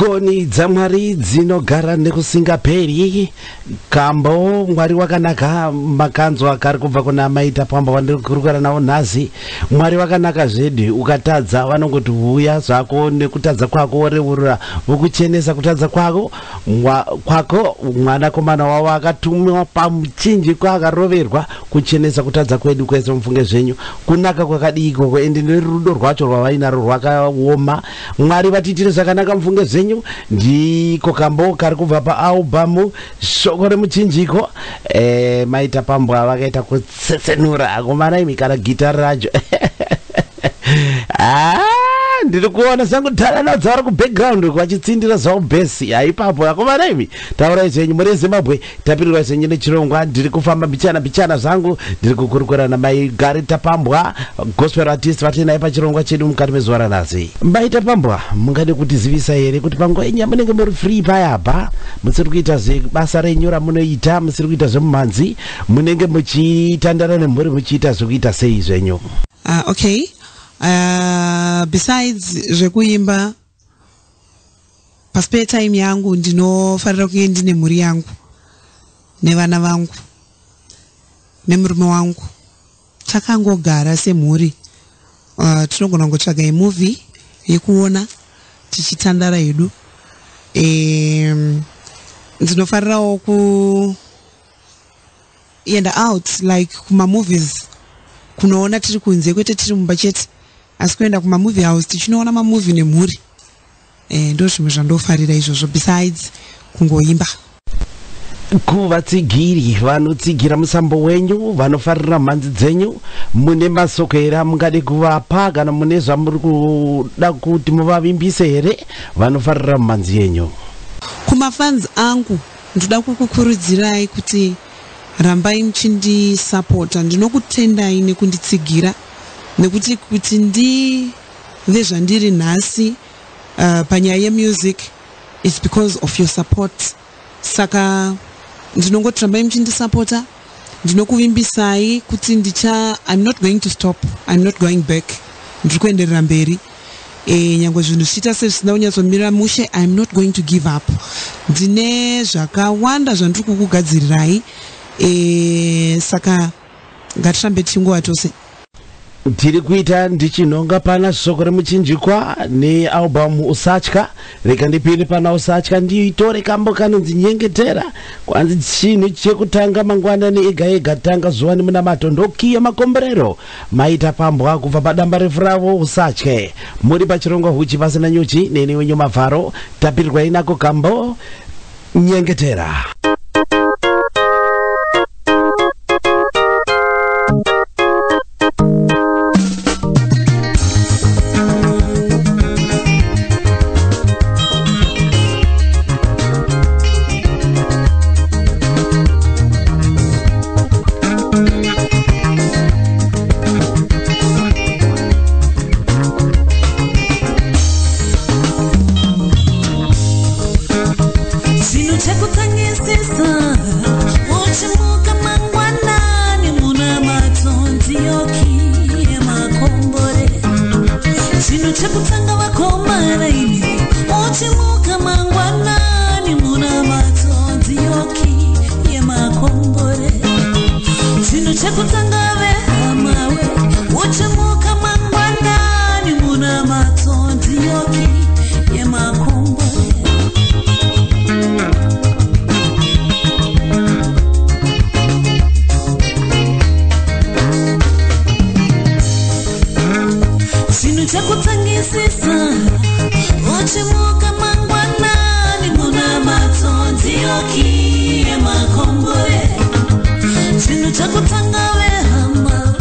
Ngoni dzaMwari dzinogara nekusingaperi. Kambo Mwari wakanaka, makanzwa kari kubva kuna Maita Pamba wandiri kurukura navo nhasi. Mwari wakanaka zvedi, ukatadza vanongoti huya zvako nekutadza kwako, woreurura vokuchenesa kutadza kwako kwako. Mwanakomana wavo akatumwa pamuchinjikwa akaroverwa kuchenesa kutadza kwedu kwese. Mufunge zvenyu, kunaka kwakadii ikoko, ende nerudo rwacho rwavainaro rwakaoma. Mwari vatiitire zvakanaka, mufunge zvenyu. Ndiko kambo kari kubva paalbhamu Shoko Remuchinjiko. Maita Pambwa vakaita kutsetsenura akomana imi, kana gitari racho. Ah, ndiri kuona zvangu dharana dzavari kubackground vachitsindira zvavo bhesi haipapo. Akomana imi, taurai zvenyu muri Zimbabwe, tapirirwa zvenyu nechirongwa. Ndiri kufamba mbichana mbichana zvangu, ndiri kukurukura namai Garita Pambwa, gospel artist vatinai pachirongwa chedu mukati mezuva ranhasi. Maita Pambwa, mungade kutizivisa here kuti panguva yenyu yamunenge muri free payapa, musiri kuita zvebasa renyu ramunoita, musiri kuita zvemumhanzi, munenge muchitandara nemhuri muchiita zvekuita sei zvenyu? Okay. Besides zvekuimba, paspare time yangu ndinofarira kunge ndine mhuri yangu nevana vangu nemurume wangu, takangogara semhuri. Tinogona kungotsvaga imovie yekuona tichitandara hedu. Ndinofarirawo kuenda out, like kumamovies, kunoona tiri kunze, kwete tiri mumba chete, asi kuenda kumamovie house tichinoona mamovie nemhuri. Ndo zvimwe zvandofarira izvozvo besides kungoimba. Kuvatsigiri vanotsigira musambo wenyu, vanofarira mhanzi dzenyu, mune masoko here amungade kuvapa, kana mune zvamuri kuda kuti muvavimbise here vanofarira mhanzi yenyu? Kumafans angu, ndoda kukukurudzirai kuti rambai muchindisapota. Ndinokutendai nekunditsigira, nekuti kuti ndive zvandiri nhasi panyaya yemusic, it's because of your support. Saka ndinongoti rambai muchindisapota. Ndinokuvimbisai kuti ndicha I'm not going to stop, I'm not going back, ndiri kuenderera mberi. Nyange zvinhu zvichiita sezvisina kunyatsomira mushe, I'm not going to give up. Ndine zvakawanda zvandiri kukugadzirirai. Saka ngatirambe tichingova tose. Ndiri kuita ndichinhonga pana Shoko Remuchinjikwa nealbhamu Usatya. Rega ndipinde pana Usatya, ndiitore kambo kanonzi Nyengetera. Kwanzi chinhu chekutanga mangwanani ega ega, tanga zuva nemunamato, ndokiya makomborero. Maita Pambwa kubva padamba refu ravo Usatye. Muri pachirongwa Huchi Pasina Nyuchi neni wenyu Mavharo. Tapirirwai nako kambo Nyengetera. Chinhu chekutangisisa uchimuka mangwanani munamato, ndiyo kiyi yemakombore. Chinhu chekutanga, vakomana imi, uchimuka mangwanani munamato, ndiyo kiyi yemakombore. Chinhu chekutanga, vehamawe, uchimuka mangwanani munamato, ndiyo kiyi yemakombore. Chinhu chekutangisisa uchimuka mangwanani munamato, ndiyo kiyi yemakombore. Chinhu chekutanga, vehama,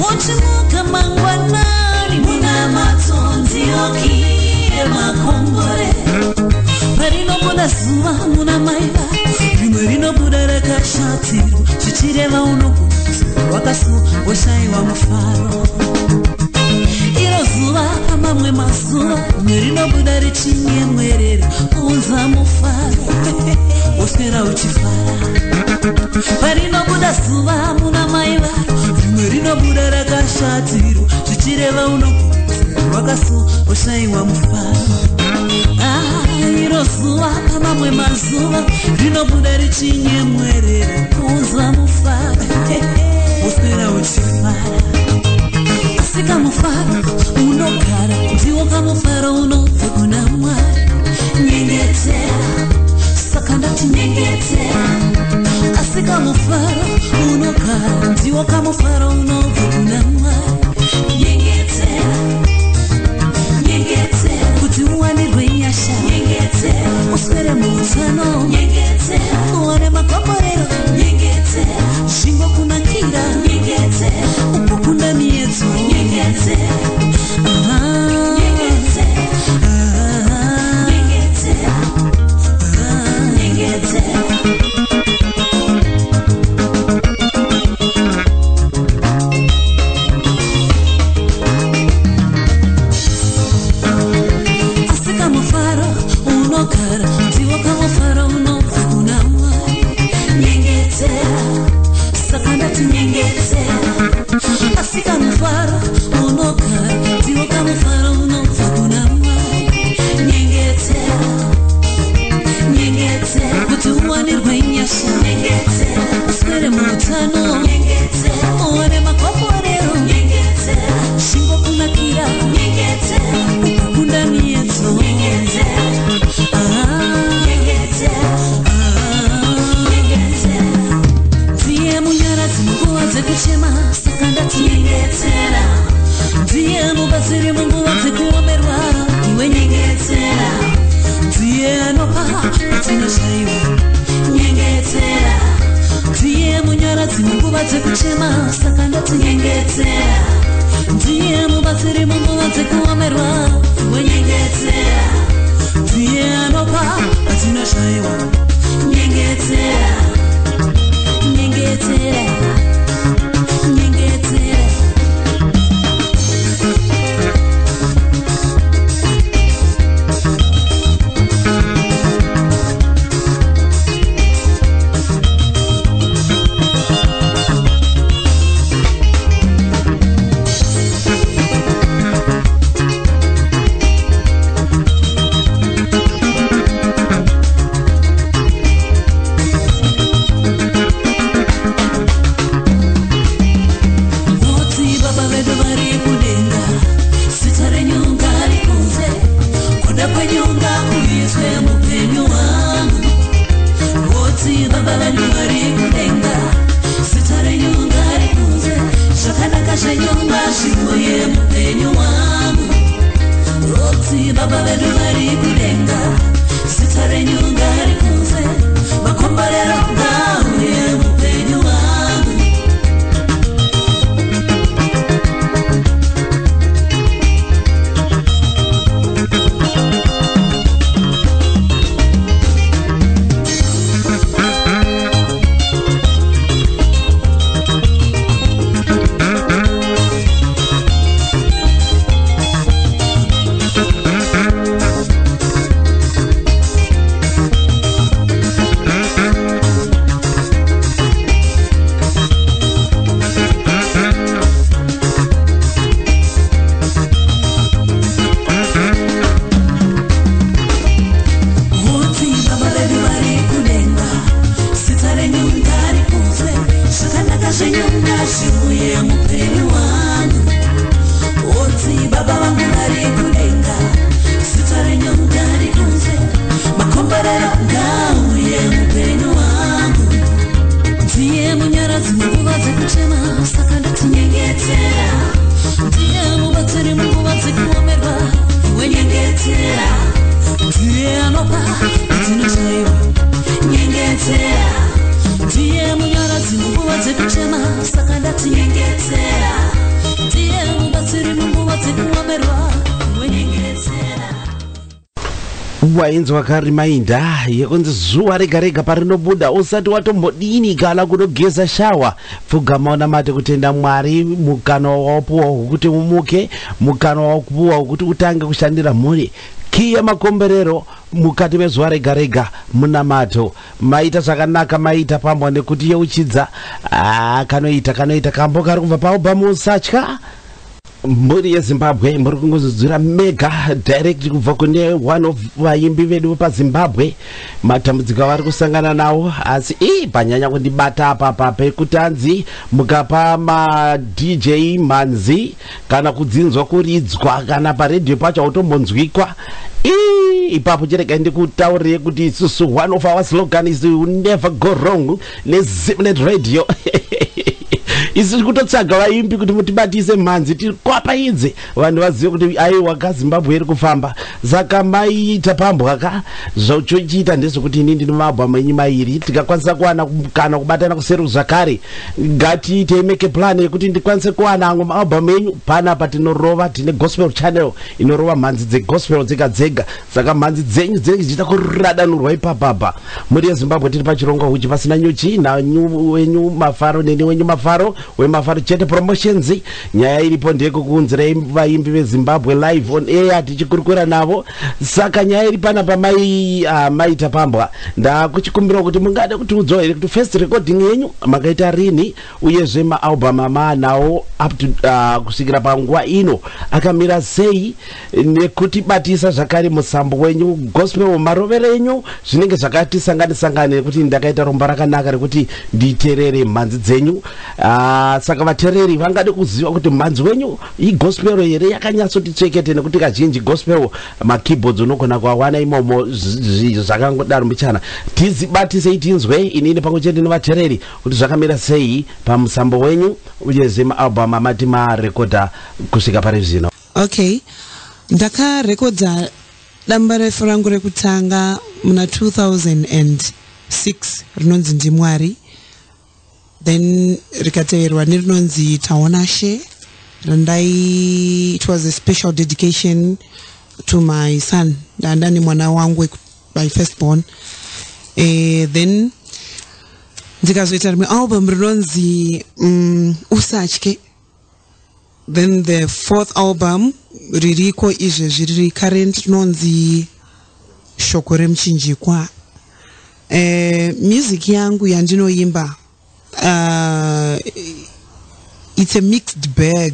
uchimuka mangwanani munamato, ndiyo kiyi yemakombore. Parinobuda zuva muna maiva, rimwe rinobuda rakashatirwa, zvichireva unogona wakasuwa, woshayiwa mufaro. Iro zuva pamamwe mazuva rimwe rinobuda richinyemwerera, unza mufaro, woswera uchifara. Parinobuda zuva muna mai varo, rimwe rinobuda rakashatirwa, zvichireva unogona wakasuwa, woshayiwa mufaro. Ah, Iro zuva pamamwe mazuva rinobuda richinyemwerera kuunza mufaro, uswera uchifara. Asi kamufaro unogara ndiwo kamufaro unobva kuna Mwari. Nyengetera, saka ndati nyengetera. Asi kamufaro unogara ndiwo kamufaro unobva kuna Mwari. Nyengetera, nyengetera kuti uwanirwe nyasha. Nyengetera uswere muutano. Nyengetera uwane makomborero. Nyengetera zvingokunakira. Nyengetera ugokunda miedzo. Nyengetera. Nyengetera. Nyengetera. Nyengetera. Asi kamufaro unogara ndiwo kamufaro unobva kuna Mwari. Nyengetera, saka ndati nyengetera. Asi kamufaro unogara ndiwo kamufaro unobva kuna Mwari. Nyengetera, nyengetera kuti uwanirwe nyasha. Nyengetera uswere muutano. Nyengetera uwane makomborero. Nyengetera zvingokunakira. Nyengetera ugokunda miedzo. Nyengetera. Nyengetera. Nyengetera. Ndiye munyaradzi munguva dzekuchema, saka ndati nyengetera. Ndiye mubatsiri munguva dzekuomerwa, iwe nyengetera. Ndiye anopa patinoshayiwa, nyengetera. Ndiye munyaradzi munguva dzekuchema, saka ndati nyengetera. Ndiye mubatsiri munguva dzekuomerwa, iwe nyengetera. Ndiye anopa patinoshayiwa, nyengetera. Nyengetera. Nyengetera. Kuti Baba vedu vari kudenga, zita renyu ngarikudzwe, kuda kwenyu ngakuitwe mupenyu wangu. Kuti Baba vedu vari kudenga, zita renyu ngarikudzwe, zvakanaka zvenyu ngazviuye mupenyu wangu. Kuti Baba vedu vari kudenga, zita renyu ngarikudzwe, makomborero ngauye mupenyu wangu. Kuti Baba vedu vari kudenga, zita renyu ngarikudzwe, zvakanaka zvenyu ngazviuye mupenyu wangu. Kuti Baba vangu vari kudenga, zita renyu ngarikudzwe, makomborero ngauye mupenyu wangu. Ndiye munyaradzi munguva dzekuchema, saka ndati nyengetera. Ndiye mubatsiri munguva dzekuomerwa, iwe nyengetera. Ndiye anopa patinoshayiwa, nyengetera. Ndiye munyaradzi munguva dzekuchema, saka ndati nyengetera. Ndiye mubatsiri munguva dzekuomerwa, iwe nyengetera. Wainzwa karimainda yekunzi zuva rega rega parinobuda, usati watombodini kana kunogeza shawa, pfugama unamate kutenda Mwari mukana wawapuwa wekuti umuke, mukana wawapuwa wekuti utange kushandira mhuri. Kiya makomberero mukati mezuva rega rega munamato. Maita zvakanaka, maita pambwa nekuti yeuchidza. Kanoita kambo kari kubva paubva musatya. Mhuri yeZimbabwe, muri kungozvidzira mega direct kubva kune one of vaimbi vedu paZimbabwe, matambudziko avari kusangana nawo. Asi ii panyanya kundibata apapa pekuti anzi mukapa maDJ mhanzi kana kudzinzwa kuridzwa kana paredhiyo pacho hautombonzwikwa. Ii ipapo chiregai ndikutaurire kuti isusu, one of our slogan is "You never go wrong neZimnet Radio". Isu tiri kutotsvaga vaimbi kuti mutibatise mhanzi, tikwapaidze vanhu vazive kuti aiwa kaZimbabwe iri kufamba. Saka maita pambwa ka, zvachochiita ndezvekuti ini ndine maalbum enyu mairi. Tikakwanisa kuwana kana kubatana kuseri zvakare, ngatiitei make plan yekuti ndikwanise kuwana amwe maalbum enyu panapa. Tinorova, tine gospel channel inorova mhanzi dzegospel dzega dzega, saka mhanzi dzenyu dzinenge dzichiita kuradanurwa ipapapa. Mhuri yeZimbabwe, tiri pachirongwa Huchi Pasina Nyuchi nanyu wenyu Mafaro, neni wenyu Mafaro weMafaro Chete Promotions. Nyaya iripo ndeyekukuunzirai vaimbi veZimbabwe live on air, tichikurukura navo. Saka nyaya iri panapa, mai maita pambwa, ndakuchikumbirawo kuti mungade kutiudzawo here kuti first recording yenyu makaita rini, uyezve maalbum amaanawo up to kusvikira panguva ino akamira sei, nekutibatisa zvakare musambo wenyu gospel, marovero enyu zvinenge zvakati sangane sangane, nekuti ndakaita rombo rakanaka rekuti nditeerere mhanzi dzenyu. Saka vateereri vangade kuziva kuti mhanzi wenyu igospel here yakanyatsoti tsvekete, nekuti kazhinji gospel makeyboards unogona kuawana imomo, zvakangodaro mbichana. Tizibatisei tinzwe inini pamwe chete nevateereri kuti zvakamira sei pamusambo wenyu, uyezve maalbum amati marekodha kusvika pari zvino. Okay, ndakarekodha damba refu rangu rekutanga muna 2006 rinonzi Ndimwari, then rikateverwa nerinonzi Taona She randai, it was a special dedication to my son, ndanda nemwana wangu, my first born. Then ndikazoita rimwe album rinonzi Usatye. Then the fourth album ririko izvezvi, riri current, rinonzi Shoko Remuchinjikwa. Music yangu yandinoimba, it's a mixed bag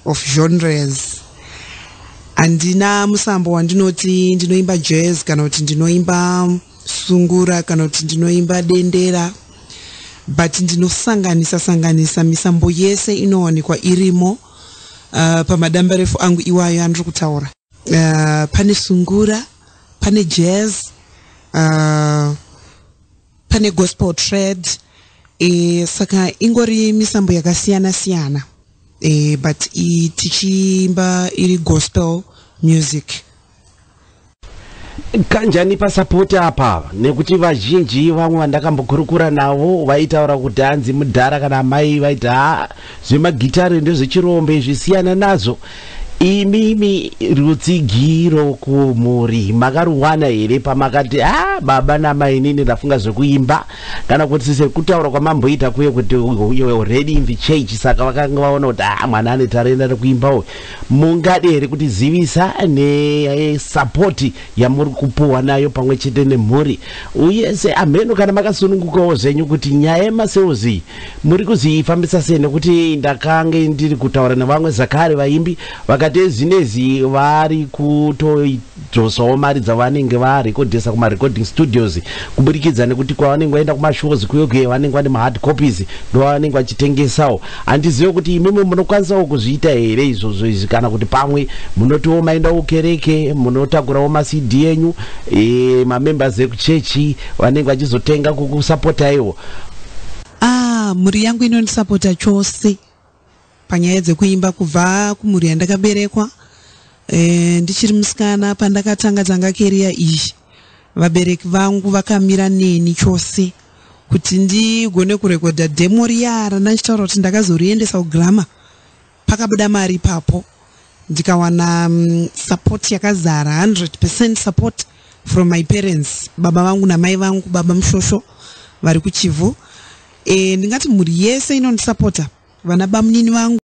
of genres. Handina musambo wandinoti ndinoimba jazz, kana kuti ndinoimba sungura, kana kuti ndinoimba dendera, but ndinosanganisa sanganisa misambo yese inowanikwa irimo pamadambarefu angu iwayo andiri kutaura. Pane sungura, pane jazz, pane gospel trad. Saka ingori misambo yakasiyana siyana, but tichiimba iri gospel music. Kanjani pasapoti apa? Nekuti vazhinji vamwe vandakambokurukura navo vaitaura kuti hanzi mudhara kana mai vaiti, "Ha, zvemagitare ndezvechirombe, zvisiyana nazvo." Imimi rutsigiro kumhuri makaruwana here pamakati, "Ha, baba namainini, ndafunga zvekuimba"? Kana kuti sekutaura kwamamboita kuye kuti you were already in the church, saka vakanga vaona kuti, "Ha, mwana ane tarenda rekuimbawo"? Mungade here kutizivisa nesapoti yamuri kupuhwa nayo pamwe chete nemhuri, uye seamheno kana makasunungukawo zvenyu kuti nyaya yemasales muri kuzifambisa sei? Nekuti ndakange ndiri kutaura nevamwe zakare vaimbi, vakati zvinezvi vari kutodzosawo mari dzavanenge varekodhesa kumarecording studios, kuburikidza nekuti kwavanenge vaenda kumashows kuyokuye vanenge vane mahard copies, ndo vanenge vachitengesawo. Handizive kuti imimi munokwanisawo kuzviita here izvozvo izvi, kana kuti pamwe munotiwo maendawo kereke, munotakurawo maCD enyu, mamembers ekuchechi vanenge vachizotenga kukusapotaiwo. Ah, mhuri yangu inondisapota chose panyaya dzekuimba, kubva kumhuri yandakaberekwa. Ndichiri musikana pandakatanga tanga career iyi, vabereki vangu vakamira neni chose kuti ndigone kurekodha demo riya randachitaura kuti ndakazoriendesa kugirama, pakabuda mari ipapo, ndikawana support yakazara, 100% support from my parents, baba vangu namai vangu, baba Mushosho vari kuChivhu. Ndingati mhuri yese inondisapota, vana bamunini vangu.